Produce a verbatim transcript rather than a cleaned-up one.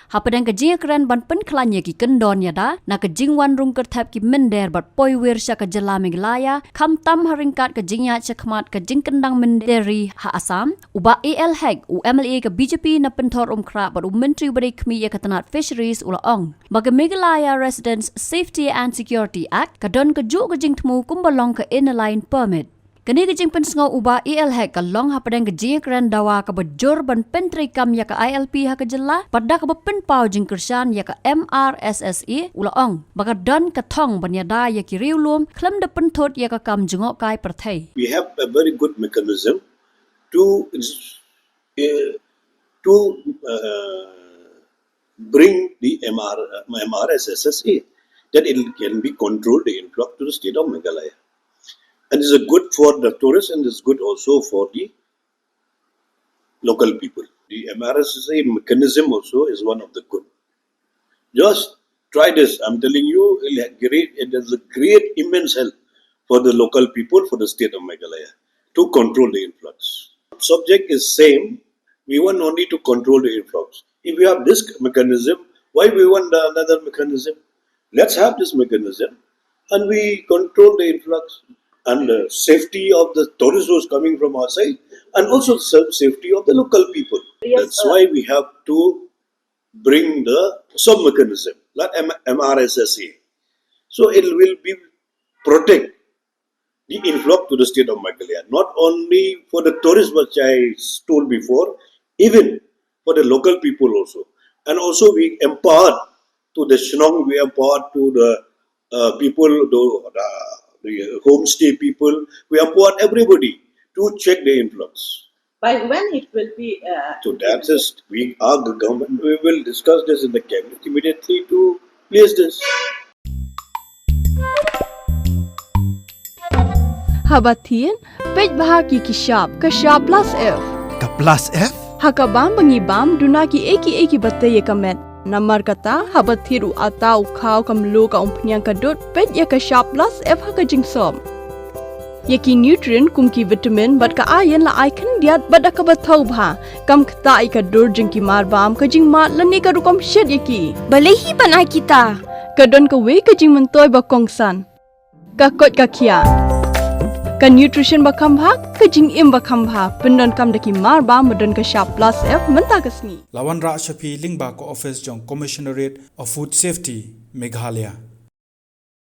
Hapdeng ka jingïakren ban pynkhlaiñ ïa ki kyndon ïada na ka jingwan rung kyrthep ki mynder bad poiwir sha ka jylla Meghalaya, khamtam ha ryngkat ka jingïaid shakhmat ka jingkyndang mynder ri ha Assam, u Bah A L Hek, u M L A ka B J P na Pynthorumkhrah bad u Myntri uba dei khmih ïa ka tnat Fisheries u la ong ba ka Meghalaya Residents Safety and Security Act ka don kajuh ka jingthmu kumba long ka Inner Line Permit. Kane ka jingpynsngew u Bah A L Hek ka long hapdeng ka jingïakren dawa kaba jur ban pyntreikam ïa ka I L P ha ka jylla, bad da kaba pynpaw jingkyrshan ïa ka M R S S A, u la ong ba ka don ka thong ban ïada ïa ki riewlum khlem da pynthut ïa ka kam jngohkai pyrthei. We have a very good mechanism to, uh, to, uh, bring the M R, uh, M R S S S A, that it can be controlled the influx to the state of Meghalaya. And it's a good for the tourists and it's good also for the local people. The M R S S A mechanism also is one of the good. Just try this. I'm telling you, it has great, it has a great immense help for the local people, for the state of Meghalaya to control the influx. Subject is same. We want only to control the influx. If we have this mechanism, why we want the, another mechanism? Let's have this mechanism and we control the influx and the safety of the tourists who's coming from outside and also the safety of the local people. Yes, that's sir. Why we have to bring the sub mechanism, not M- M R S S A. So it will be protect the influx to the state of Meghalaya, not only for the tourists, which I told before, even for the local people also. And also we empower to the Shnong, we empower to the, uh, people, the, the, the homestay people, we empower everybody to check the influx. By when it will be, uh, so that is, we, our government, we will discuss this in the cabinet immediately to place this. Haba thied, peit bha ki ki shap, ka shap plus F. Ka plus F? Ha ka bam ba ngi bam, duna ki ei ki ei kiba tei ïa ka met. Namar kata, haba thied u atta, u khaw, ka mluh, ka umphniang, ka dud, peit ïa ka shap plus F ha ka jingsop. Ïa ki nutrient kum ki vitamin bad ka iron la ai khyndiat bad da kaba thaw bha. Kam ktah ïa ka dur jong ki marbam, ka jingmad lane ka rukom shet ïa ki. Balei hi ban ai kita? Ka don kawei ka jingmyntoi ba kongsan. Ka koit ka khiah. Ka nutrition ba kham bha, ka jingim ba kham bha. Pyndonkam da ki marbam ba don ka shap plus F mynta ka sngi. La wanrah sha phi lyngba ka office jong Commissionerate of Food Safety, Meghalaya.